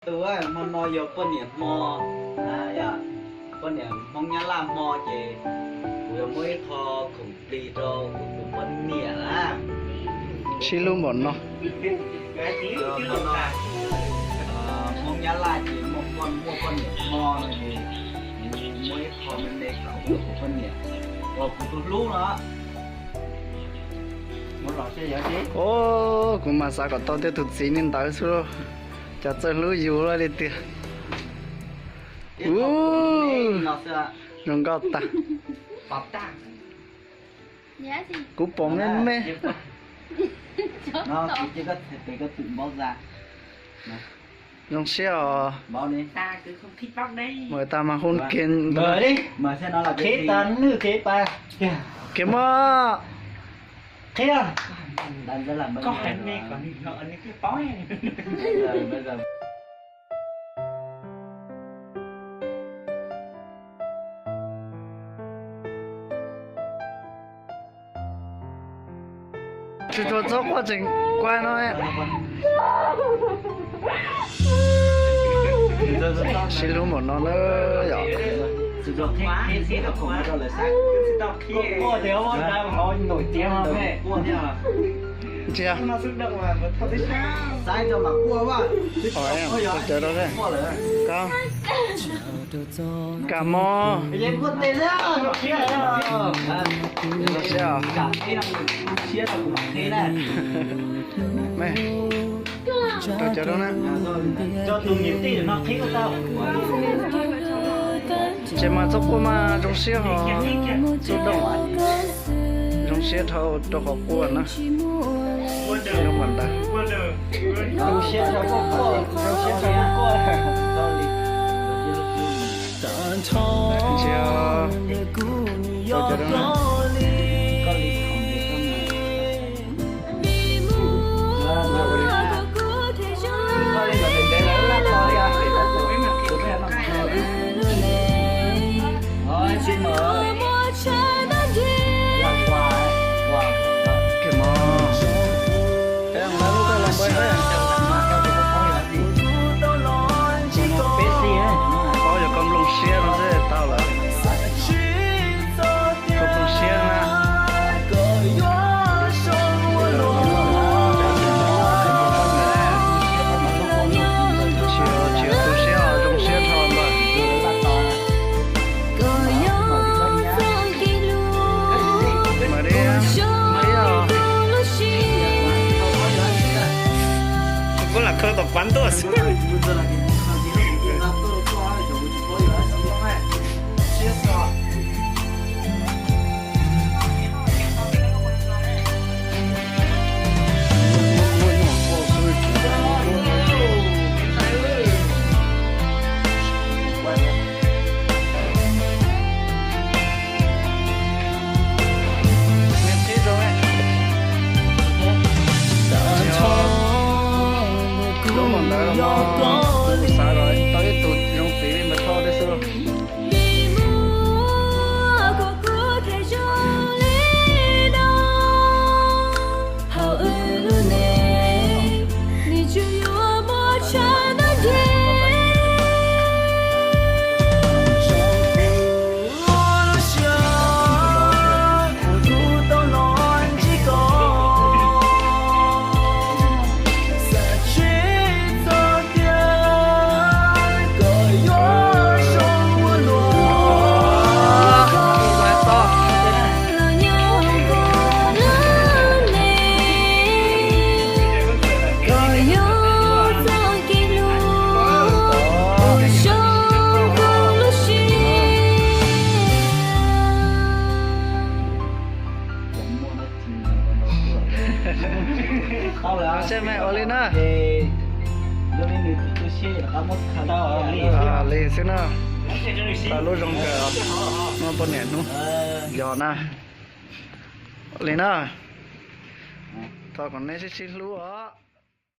Tus hmo no yog poj niam hmo, poj niam Hmoob Nyab Laj hmo ces kuv yuav muab ib qho khoom plig rau kuv tus poj niam na. Sib hlub npaum no. Hmoob Nyab Laj ces muaj poj, muaj poj niam hmo no ces kuv muab ib qho me me kom kuv tus poj niam uas kuv tus hlub no. Os, kuv mas xav kom tau tej tus txiv li ntawd xwb lauj. Cas txawj hlub yus luaj li tiag. Ub, zoo nkauj tag. Kuv pom me me. Zoo siab os. Mus tas mas hu ke. Kev mog. Tsis tshua txhob quaj tseem quaj no. Sib hlub npaum no na yom. Ntsia. Tau cawv rau, kam mog. Tau cawv rau na. Tsis mas txhob quaj mas zoo siab ho. Zoo siab dhau rau qhov quaj na. Zoo mas ntawd. Ntsia. Tau cawv rau na. Paub yog koj nplooj siab no xwb tau lawm. Koj nplooj siab na. Tsis, tsis tu siab, zoo siab dhau ntag. Mas li, qhib os. Kuv lam khaws tom pas ntuj xwb. Lub ntawd los kuv xav kom tau ib tug zoo txiv li Npawg Thoj thiab xwb. Seb me ua li na. Li xwb na. Tau lub zoo kawg, muaj poj niam hnub yog na. Ua li na. Thov kom neb sib sib hlub os.